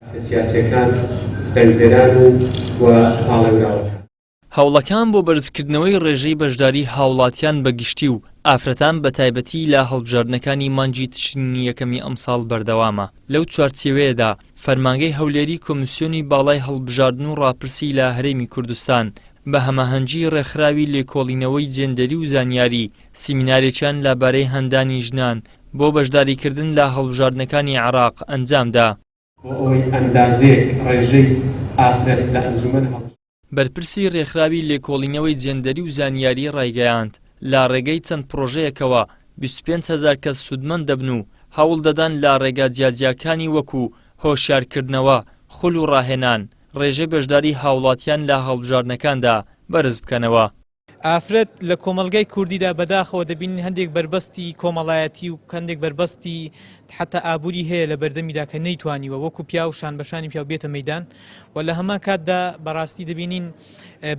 پارتە سیاسییەکان، دەنگدەران و و پاڵێوراوەکان. هەوڵەکان بۆ بەرزکردنەوەی ڕێژەی بەشداری هاوڵاتیان بە گشتی و ئافرەتان بە تایبەتی لە هەڵبژاردنەکانی مانگی تشرینی یەکەمی ئەمساڵ بەردەوامە، لەو چوارچێوەیەدا فەرمانگەی هەولێری کۆمیسیۆنی باڵای هەڵبژاردن و ڕاپرسی لە هەرێمی کوردستان بە هەماهەنگی ڕێکخراوی لێکۆڵینەوەی جێندەری و زانیاری سیمینارێکیان لەبارەی هاندانی ژنان بۆ بەشداریکردن لە هەڵبژاردنەکانی عێراق ئەنجامدا. بۆ ئەوەی ئەندازەیەک ڕێژەی ئافرەت لە ئەنجومەن هەڵ. بەرپرسی رێکخراوی لێکۆڵینەوەی جێندەری و زانیاری رایگەیاند، لە رێگەی چەند پڕۆژەیەکەوە 25 هەزار کەس سوودمەند دەبن و هەوڵدەدەن لە رێگا جیاجیاکانی وەکو هۆشیارکردنەوە، خول و راهێنان، رێژەی بەشداری هاوڵاتیان لە هەڵبژاردنەکاندا بەرزبکەنەوە. ئافرەت لە کۆمەڵگای کوردیدا بەداخەوە دەبینین هەندێک بەربەستی کۆمەڵایەتی و هەندێک بەربەستی حتا ئابووری هەیە لە بەردەمیدا کە نەیتوانیوە وەکو پیاو شان بەشانی پیاو بێتە مەدان و لە هەمان کاتدا بەڕاستی دەبینین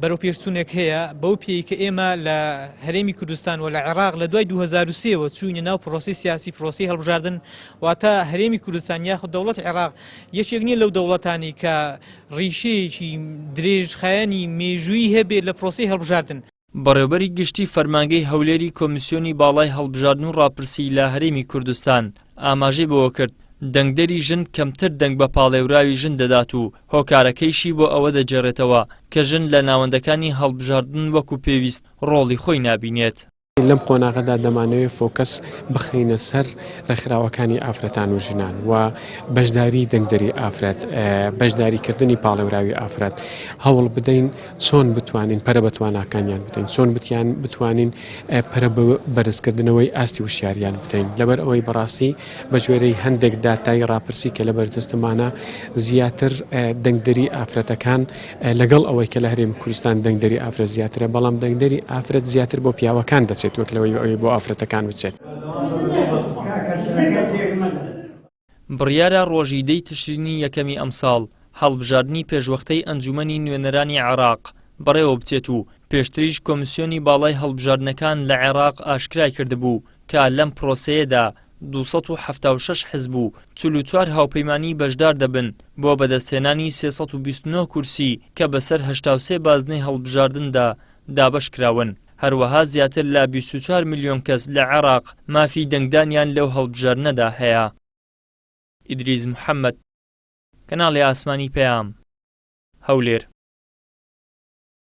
بەرەو پێشچوونێک هەیە بەو پێی کە ئێمە لە هەرێمی کوردستان و لە عێراق لە دوای 2023ەوە چوینە ناو پرۆسی سیاسی پرۆسی هەڵبژاردن واتە هەرێمی کوردستان یاخود دەوڵەت عێراق یەکێک نییە لەو دەوڵەتانی کە ڕیشەیەکی درێژخایەنی مێژوویی هەبێت لە پرۆسەی هەڵبژاردن. بەڕێوبەری گشتی فەرمانگەی هەولێری کۆمیسیۆنی باڵای هەڵبژاردن و ڕاپرسی لە هەرێمی کوردستان ئاماژەی بەوەکرد، دەنگدەری ژن کەمتر دەنگ بە پاڵێوراوی ژن دەدات و هۆکارەکەیشی بۆ ئەوە دەگێڕێتەوە کە ژن لە ناوەندەکانی هەڵبژاردن وەکو پێویست ڕۆڵی خۆی نابینێت. لەم قۆناغەدا دەمانەوێت فۆکەس بخەینە سەر ڕێکخراوەکانی ئافرەتان و ژنان و بەشداری دەنگدەری ئافرەت، بەشداریکردنی پاڵێوراوی ئافرەت، هەوڵ بدەین چۆن بتوانین پەرە بە تواناکانیان بدەین، چۆن بتیان بتوانین پەرە بە بەرزکردنەوەی ئاستی وشیاریان بدەین، لەبەر ئەوەی بەڕاستی بە گوێرەی هەندێک داتای ڕاپرسی کە لەبەردەستمانە زیاتر دەنگدەری ئافرەتەکان لەگەڵ ئەوەی کە لە هەرێمی کوردستان دەنگدەری ئافرەت زیاترە، بەڵام دەنگدەری ئافرەت زیاتر بۆ پیاوەکان دەچێت وەک لەوەی ئەوەی بۆ ئافرەتەکان بچێت. بڕیارە ڕۆژی دەی تشرینی یەکەمی ئەمساڵ هەڵبژاردنی پێشوەختەی ئەنجوومەنی نوێنەرانی عێراق بەڕێوەبچێت و پێشتریش کۆمیسیۆنی باڵای هەڵبژاردنەکان لە عێراق ئاشکرای کردبوو کە لەم پرۆسەیەدا 276 حزب و 44 هاوپەیمانی بەشدار دەبن بۆ بەدەستهێنانی 329 کورسی کە بەسەر 83 بازنەی هەڵبژاردندا دابەشکراون، هەروەها زیاتر لە 24 ملیۆن کەس لە عێراق مافی دەنگدانیان لەو هەڵبژاردنەدا هەیە. ئیدریس محەمەد، کەناڵی ئاسمانی پەیام، هەولێر.